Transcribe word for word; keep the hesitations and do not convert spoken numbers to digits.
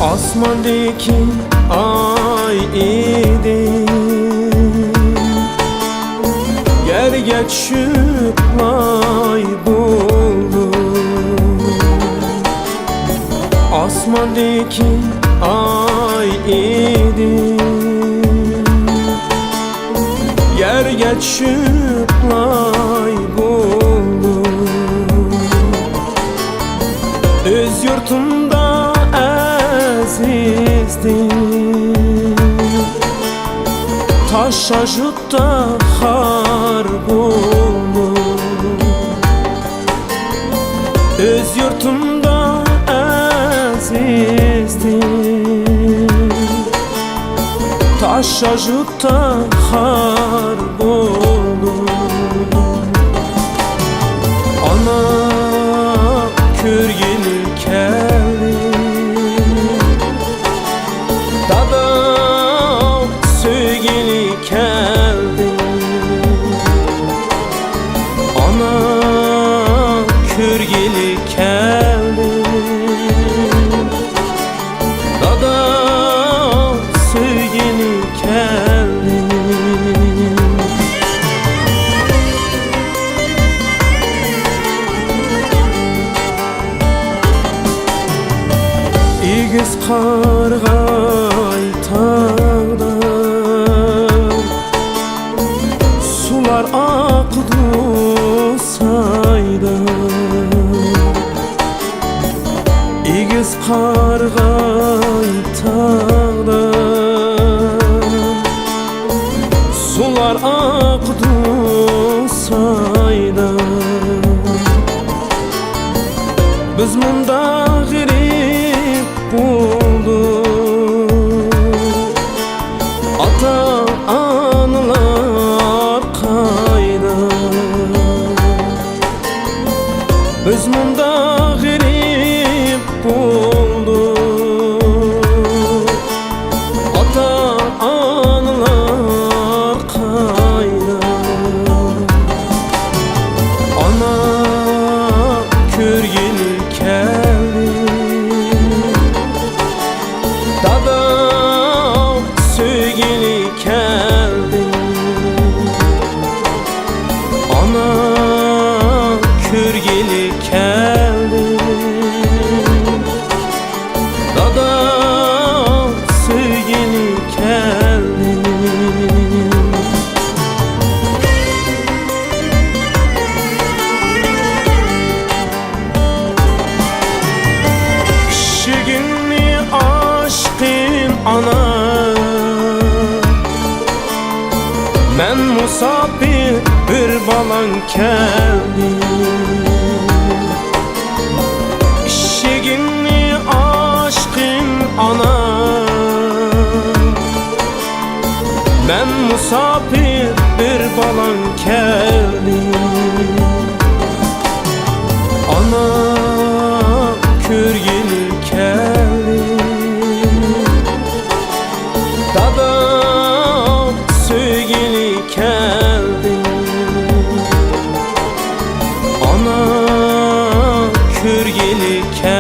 ئاسماندىكى ئاي ئىدى، يەرگە چۈشۈپ لاي بولدى. ئاسماندىكى ئاي ئىدى، يەرگە چۈشۈپ لاي بولدى. ئۆز يۇرتۇمدا ئەزىزدىم، تاشاژۇتتا خار بولدى. ئۆز يۇرتۇمدا ئەزىزدىم، تاشاژۇتتا خار بولدى. ئانا كۆرگىلى كەلدى، دادا سۆيگىلى كەلدى. ئانا كۆرگىلى كەلدى، دادا سۆيگىلى كەلدى. ئېگىز قارىغاي تاغدا سۇلار ئاقىدۇ سايدا. ئېگىز قارىغاي تاغدا سۇلار ئاقىدۇ سايدا. بىز مۇندا غېرىب بولدۇق، ئاتا-ئانىلار قايدا. بىز مۇندا غېرىب بولدۇق، ئاتا-ئانىلار قايدا. ئانا كۆرگىلى كەلدى، دادا سۆيگىلى كەلدى. ئانا كۆرگىلى كەلدى، دادا سۆيگىلى كەلدى. ئىشىكىڭنى ئاچقىن ئانا، مەن مۇساپىر بىر بالاڭ كەلدى. ئىشىكىڭنى ئاچقىن ئانا، مەن مۇساپىر بىر بالاڭ كەلدى. ئانا كۆرگىلى كەلدى، دادا سۆيگىلى كەلدى. ئانا كۆرگىلى كەلدى.